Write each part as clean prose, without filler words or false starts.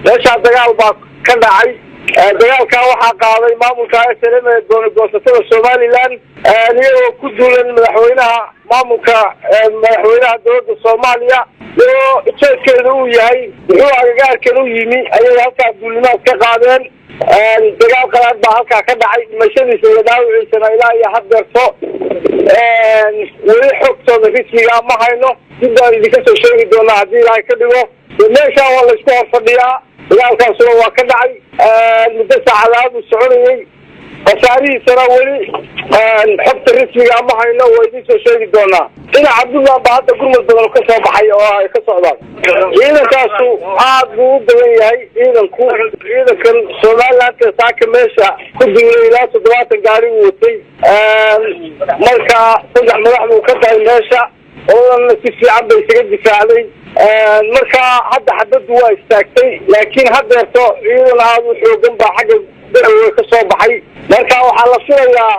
Meeshaa dagaal baa ka dhacay. Dagaalkaa waxaa qaaday maamulka SLM ee gooni-goosatada Somaliland, iyagoo ku duulan madaxweynaha maamulka, madaxweynaha dowladda Soomaaliya, iyagoo ujeedkeeda uu yahay muxuu agagaarkan u yimi ayay halkaa duulimaad ka qaadeen. Dagaal qalaad baa halkaa ka dhacay. Dhimashadiisa iyo dhaawiciisana ilaa iyo haddeerto weli xogtooda rasmigaa ma hayno. Dib baan idinka soo sheegi doonaa haddii Ilaahay ka dhigo. Meeshaan waa laysku hor fadhiyaa. Dagaalkaasuna waa ka dhacay, muddo saacadaad uu soconayay. Khasaarihiisana weli xogta rasmigaa ma hayno, waa idin soo sheegi doonaa. Dhinaca Puntland baa hadda gurmud badan ka soo baxay oo ay ka socdaan. Ciidankaasu aad buu u badan yahay. Ciidanku, ciidankan Somalilandka saaka meesha ku duulay, ilaa 70 gaari uu watay. Marka saddex madax buu ka tahay meesha, odanna si fiican bay isaga difaacday. Marka hadda xabaddu waa istaagtay, laakiin haddeerto ciidan aada u xoogan baa xagga Garowe ka soo baxay. Marka waxaa la filayaa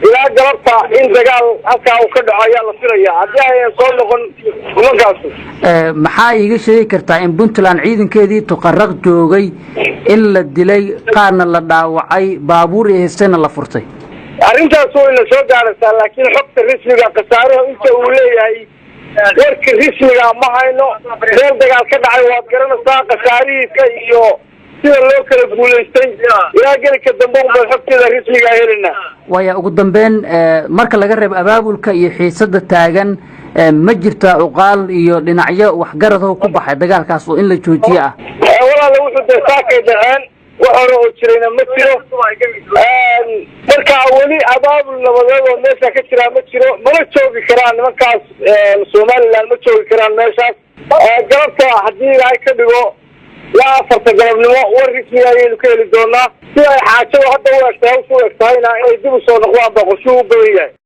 ilaa galabta in dagaal halkaa uu ka dhaco ayaa la filaya, haddii ayan soo noqon nimankaasu. Maxaa iiga sheegi kartaa in Puntland ciidankeedii Tuqaraq joogay in la dilay, qaarna la dhaawacay, baabuur iyo haystayna la furtay? Arrintaas wayna soo gaaraysaa, laakiin xogta rasmiga, khasaaraha inta uu leeyahay, warka rasmiga ma hayno. Meel dagaal ka dhacay waad garanaysaa, khasaarihiisa iyo sida loo kala guulaystay ilaa gelika dambe unbaan xogteeda rasmigaa helina. Waaya, ugu dambeyn, marka laga reebo abaabulka iyo xiisada taagan, ma jirtaa cuqaal iyo dhinacyo waxgarado ku baxay dagaalkaas oo in la joojiye ah? Walaala, wuxuu dee saakay dhaceen, wax hore oo jirayna ma jiro. Marka weli abaabul nabadeed oo meesha ka jiraa ma jiro, mana joogi karaan nimankaas Somaliland, ma joogi karaan meeshaas. Galabta haddii Ilaahay ka dhigo ilaa 4ta galabnimo war rasmiga ayaynu ka heli doonaa. Sida ay xaajadu hadda u egtahay, hawsha u eg tahayna, inay dib usoo noqdaan baa qorshuhu u badan yahay.